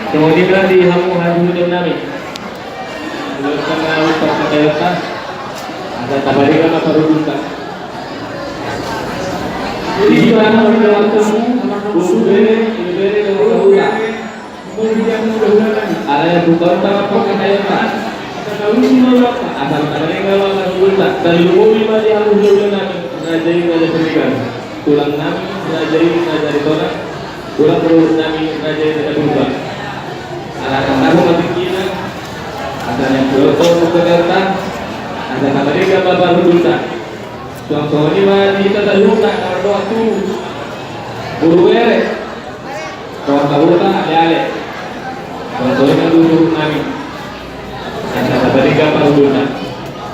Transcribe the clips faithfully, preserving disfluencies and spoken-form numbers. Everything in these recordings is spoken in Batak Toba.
Songon i ma di hamu hasuhuton nami. Songon i ma di hamu hasuhuton nami. Asa tapardidia ma parhundulta. Di hita na marhundul, boru, bere, ibebere dohot hamu. Alai na bukan tangap pakai kayu, Pak. Asal tadi kalau akan gulta, terlebih ma di hamu hulahula nami, Raja i Raja Siregar. Tulang nami, Raja i Raja Aritonang. Tulang leluhur nami, Raja i Raja Purba. Ala tanggamu mati kina, asal yang berotong ke kereta, asal sama dia gambar hulahula. Suang songon i ma di hita saluhutna, na mardoa tu boru, bere. Songon saluhutna, aleale. Songon songon i ma tu suhut nami. Asa tapardidia parhundulta.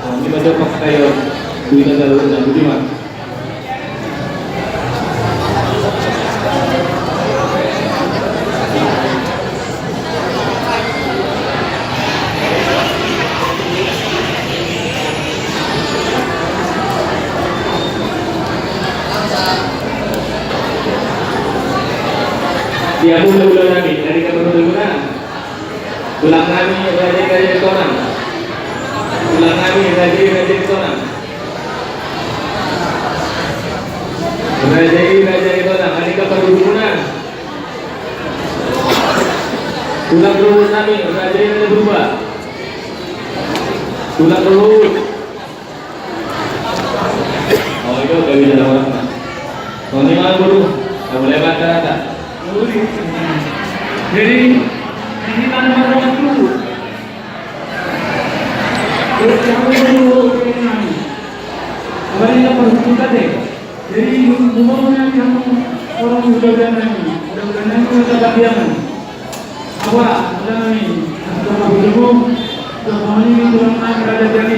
Songon i ma jo pangkataion tu hita saluhutna, boti ma. Di hamu hulahula nami, dari kabar hulahula. Tulang nami, Raja i Raja Aritonang. Tulang nami, Raja i Raja Aritonang. Raja i Raja Aritonang, dari kabar hulahula. Tulang leluhur nami, Raja i Raja Purba. Tulang leluhur. Oh, itu gabe jalan orang. Songon i ma boru, nggak boleh baca kata. Jadi, ini kan orang tua. Terus yang dulu, ini nami. Apa ini kan baru buka deh? Jadi, lu mau nanya kamu orang muda-muda nami. Muda-muda nami, muda-muda nami. Awa, ulaon nami, asa tongka bujurmu, suang songon i tulang nami Raja Jani.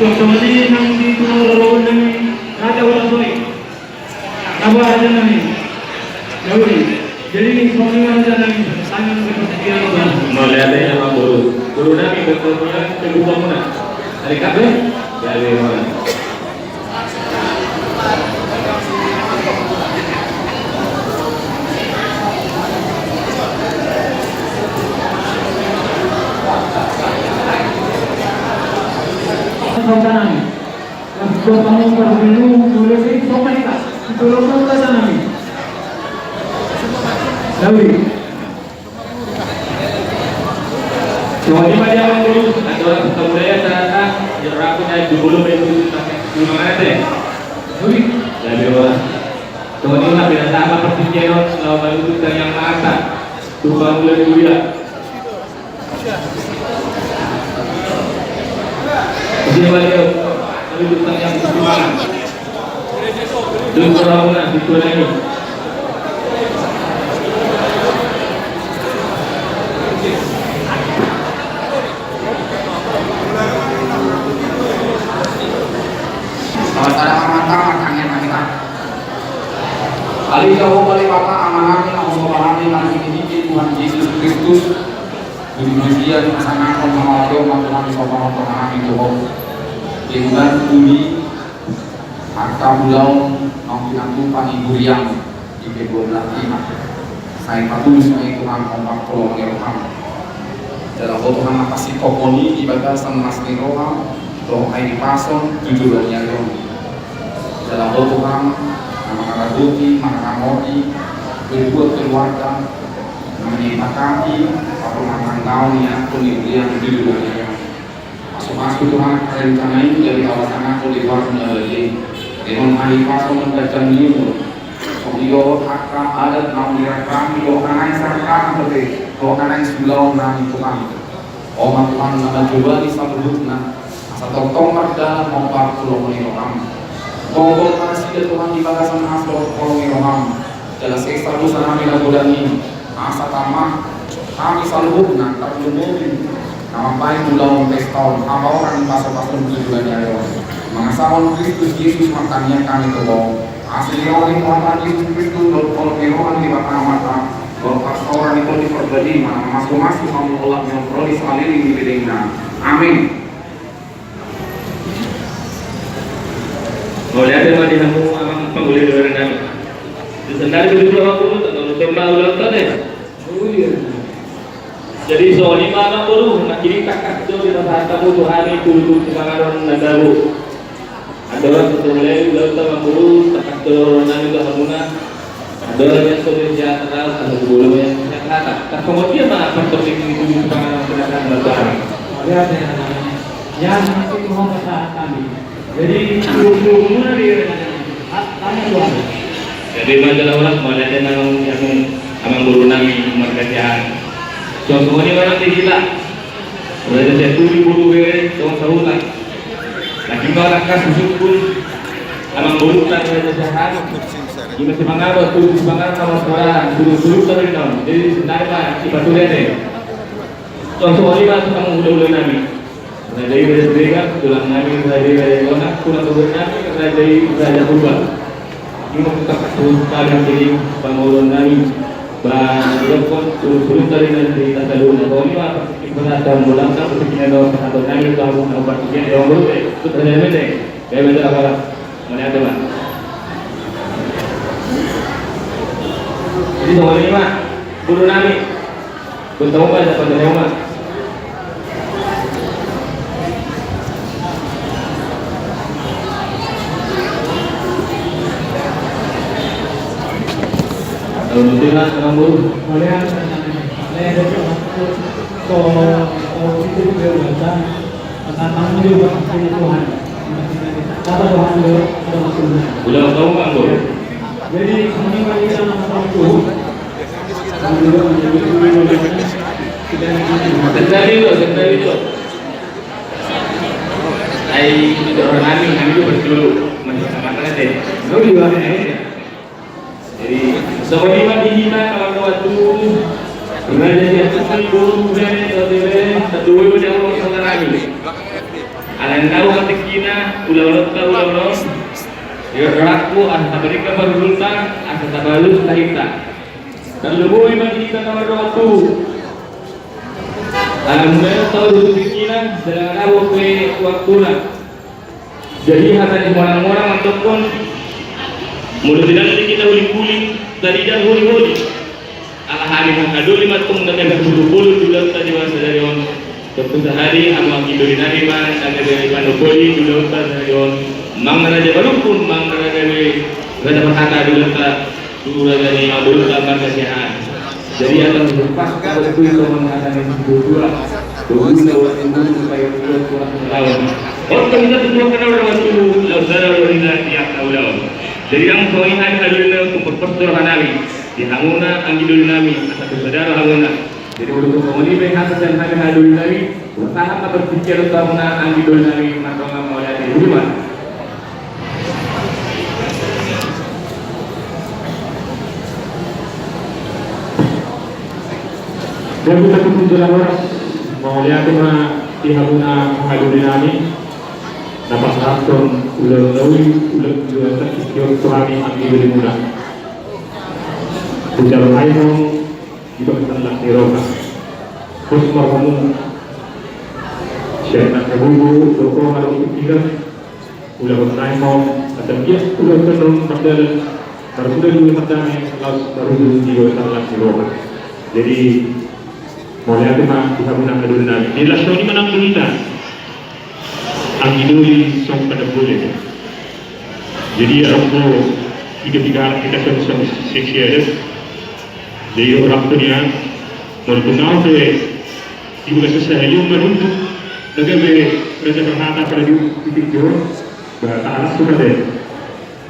Suang songon i nang di tulang loloan nami, Raja Ulang Soi. Awa, raja nami. Dauri. Jadi, songon i ma raja nami, tangan ke persekian, Bang. Mauliate ma boru. Boru nami, bertemu dengan ibu bangunan. Dari kafe? Dari mana? Dauri. Songon i ma di hamu boru, andorang so tabulai acara, jero rapu na di bulu, baen tu pakai lima mete. Ui, gabe ora. Songon i ma, binahen ma partingkian on, laho manutup tarian marta tu pangula ni huria. Isi ma dia, manutup tarian tu pangula. Dua orang na, dua orang ni. Sama-sama mantap, tangan kita. Ale Jahowa Debata Amanami, na hombar nami na di Tuhan Jesus Kristus. Di bagian pasangan pengawal Tuhan, Tuhan, Tuhan, Tuhan, Tuhan. Dengan budi Angka ulaon naung pinatupa ni huriaM di kedua belah pihak. Sai patulus ma i Tuhan, hombar tu holong ni rohaM. Jala Ho Tuhan na pasingkophon i di bagasan las ni roha dohot hahipason tu joloan ni ari on. Jala Ho Tuhan na mangaradoti, mangaramoti, berbuat keluarga, na menyepakati, apa rumah tangga ni angka ni huriaM di joloan ni ari on. Pasu-pasu Tuhan angka rencana i, jadi awasan angka di luar na badia i. Dengan hahipason dan ganjang ni umur. Songon i dohot angka adat naung dirangkami dohot na naeng sangkap dope dohot na naeng siulaon nami Tuhan. Ho ma Tuhan na manjobani saluhutna. Asa tongtong mardalan hombar tu holong ni rohaM. Gogo ma nasida Tuhan di bagasan asa dohot holong ni rohaM. Jala sesa dosa nami na godang i. Asa tama hami saluhutna tarlumobi na mambahen ulaon pesta on, hapaoran ni pasu-pasu tu joloan ni ari on. Mangasahon Kristus Jesus martangiang hami tu Ho. Asi ni roha ni Tuhan Jesus Kristus dohot holong ni roha ni Debata Amanta dohot parsaoran ni Tondi Parbadia ma na mamasu-masu hamu olat ni on ro di saleleng ni lelengna. Amin. Mauliate ma di hamu amang panggulir nami. Sendari begitu apa pun, tak tahu semua ulang tahun ya. Jadi songon i ma amangboru, nangkin tangkas do dipasahat hamu tu hami tutur sipanganon na tabo. Andorang so mulai ulang tahun amangboru, tangkas do nami tu hamuna. Andorang ia so dia sehat, asa tu bolon ia sehat. Tarsongon dia ma partopik ni tutur sipanganon na tabo. Ia, ia, ia, nanti mau pasahat kami. Jadi, dua puluh umur dia, tanya Tuhan. Jadi, majalah orang, mau lihat yang amang, yang amangboru nami, marga Siahaan. Songon i ma nang di hita. Raja Sianturi boru bere, songon sahuta. Lagi ma tangkas disungkun amangboru nami Raja Siahaan. Ima sipanganon, tutur sipanganon, amangboru, tutur-tutur tadi nang. Jadi, sendiri ma, sipaturia deh. Songon i ma, songon hula-hula nami. Raja i Raja Siregar, tulang nami Raja i Raja Bona, tulang tulang nami Raja i Raja Purba. Ima tangkas tadi nangkin pangurusan nami. Ba, didokkon tutur-tutur tadi nang di tasa dulu. Pokokna ma, pas kita bolang, pas kita nang pasahaton nami, tu hamu na umpat dia, ya, amangboru, eh, tu tadi nang, eh. Baik, baik, apa? Mana ada, Pak? Jadi, songon i ma, boru nami. Boru nami, ada apa, ada apa? Kalau nanti lah, kamu. Boleh, ada apa? Boleh, ada apa? So, so, itu juga biasa. Ulang tahun, Bang, Bro. Sendiri lo, sendiri lo. Ai, itu orang nami, nami itu berdulu. Masih sama-sama deh. Oh, iya, iya. Jadi, songon i ma di hita, kawan-kawan, tu Raja Sianturi boru bere, boru bere, satu boru, boru bere, boru bere. Alana nau ma tingkina, ulaonta, ulaon on. Ia, rangku, asa taparingkot parhundulta, asa tapaluhut tahinta. Tarlumobi ma di hita, kawan-kawan, tu alana mulai taon tu tingkina, sedangkan abo pe waktuna. Jadi hata ni monang-monang mandokkon, molo tinanti hita ulik-ulik, tarida holi-holi. Ala hami hahadoli ma tong na gabe pulu-pulu di ulaonta di sadari on. Tontu sahali hamu anggi doli nami ma na gabe panopoli di ulaonta sadari on. Manang na raja parungkun, manang na gabe raja parhata di ulaonta. Tu raja ni amangboruta marga Siahaan. Jadi, akan lepas, kalau itu, itu mengatakan itu dua. Dua, dua, dua, supaya dua kurang lawan. Otak kita semua kenal dengan tubuh, lawan darah, lawan indah, tiap tahu lawan. Jadi, yang songon i hami hahadoli nami untuk berpestor nami. Di hamuna, anggi doli nami, asa tu sadar hamuna. Jadi, untuk songon i, baik hata dan hami hahadoli nami. Usaha ma berpikir tu hamuna anggi doli nami, mardongan mauliate di rumah. Jadi, tutu jala horas, mauliate ma di hamuna hahadoli nami, na pasahathon ulaon na uli, ulaon na uli, ulaon na uli, ulaon na uli, ulaon na uli, ulaon na uli. Hujalo hamu, di bagasan las ni roha. Pos ma hamu sian na gabubu, dohot na dohot pikiran, ulahon nami ma, asa dia ulaon na mardalan, marmula di bagasan damang, laos marujung di bagasan las ni roha. Jadi, mauliate ma di hamuna hahadoli nami. Di las ni roha nang di hita. Anggi doli songon padang bolon. Jadi, adong do piga-piga halak hita songon sesi adat. Jadi, orang tu nian, molo tung ahu pe di bagasan sahali on manunduk, na gabe raja parhata pada di titik on, ba, tahalas tu kate.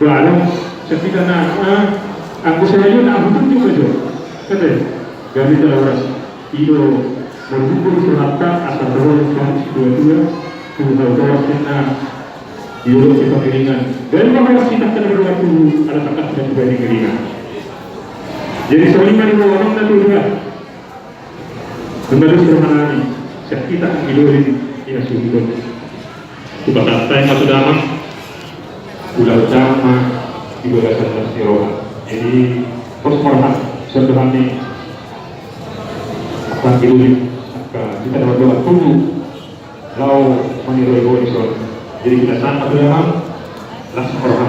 Ba, adong, sesi kana, ah, anggo sahali on, ahu pun juga jo. Kate, gabe jala horas. I do, molo tung do di rohanta, asa torus tu tua-tua, tu hau toras ninna, di ulok ni pangiringan. Gabe ma horas hita na marroha tu, ala tangkas na tu pangiringan. Jadi, songon i ma di roha nami na tutu. Nunga dos roha nami, sian hita anggi doli, di na suhut on. Tu bagasan i ma tu damang, ulaon damang ma di bagasan las ni roha. Jadi, pos ma roha, songon hami, angka anggi doli, angka hita na marroha tutu, laho maniroi-roi son. Jadi, hita sahat ma tu damang, las ma roha.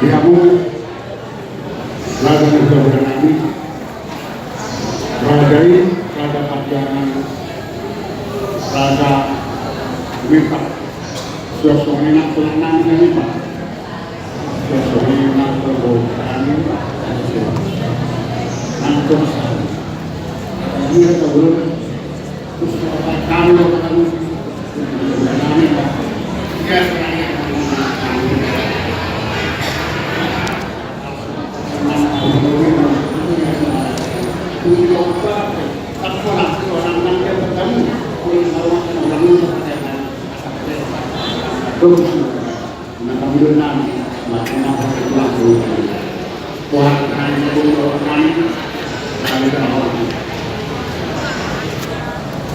Di hamu, raja ni hula-hula nami, Raja i, Raja Parjuangan, Raja Mimpak. Suasana enak tulang nami na Mimpak. Suasana enak tulang nami Mimpak. Nang tulang nami. Dia tahu. Terus apa kami, apa kami? Nami Mimpak. Dia sebenarnya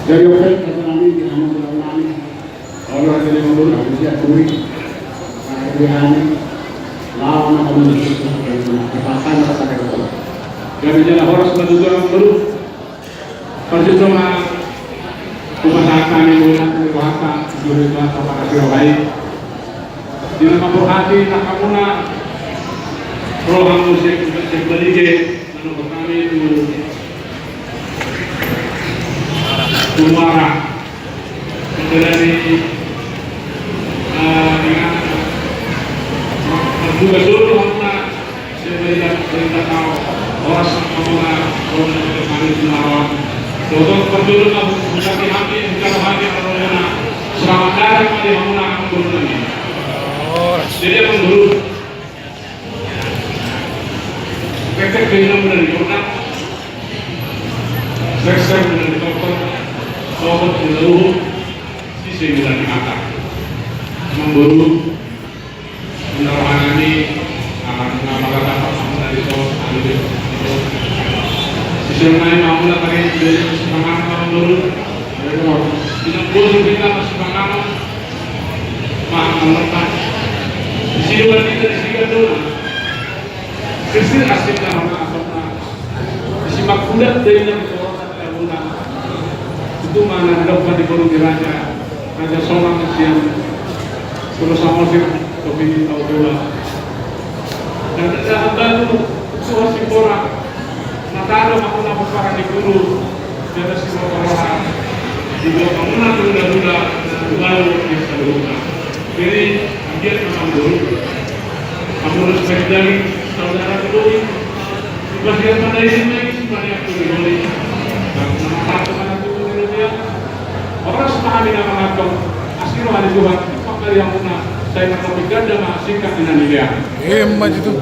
Jadi, oke, kata nami, di anu, kata nami, Olo, jadi, Amang Boru, aku siap, Boru. Nah, jadi, anu, lawan, Amang Boru. Katakan, katakan. Jadi, jala horas, Amang Boru. Parjolo ma hupasahat hami mauliate tu Tuhanta, juru Tuhanta, parasiroha i. Di na mamborhati na hamuna ro hamu sian Balige, manungkun hami tu, tu Muara. Menjalani, eh, dengan, eh, juga seluruh hamuna. Selamat, selamat, horas hamuna, horas hamuna. Dohot parjolo ma, ucap hami, ucap hami, hamuna. Selamat datang di hamuna, hamuna. Jadi, Amang Boru, ketek keinginan muda di kota, sekser muda di kota, sobat muda luhut, sisi muda di mata. Amang Boru, Ina roha nami, anak na mangadapan hamuna di son, anu di son. Sisi nai ma hamuna tadi, jadi sipanganon, Amang Boru. Ina bosu kita masipanganon. Ma, hamuna. Sisi dua kita, sisi dua. Sisi asik na hamuna, hamuna. Disi mangkudat do i na di Toronan, di Toronan. Itu ma na didok ma di boru ni raja, Raja Sonang sian Pulo Samosir, Topi Tautoba. Dan ada batu, itu Hasimbora. Na tado ma hamuna pomparan ni guru, di atas si Toronan. Di bawah hamuna tu hula-hula, tu balu, di saluhutna. Jadi, dia memang dulu. Kamu harus cari lagi saudara kedua. Masih ada pada ini lagi, masih ada yang kedua. Dan nama satu mana tu dia. Orang semua ada nama atau asli ada Tuhan. Maka yang mana saya nak kopi ganda masih kat ina ni dia. Emma itu.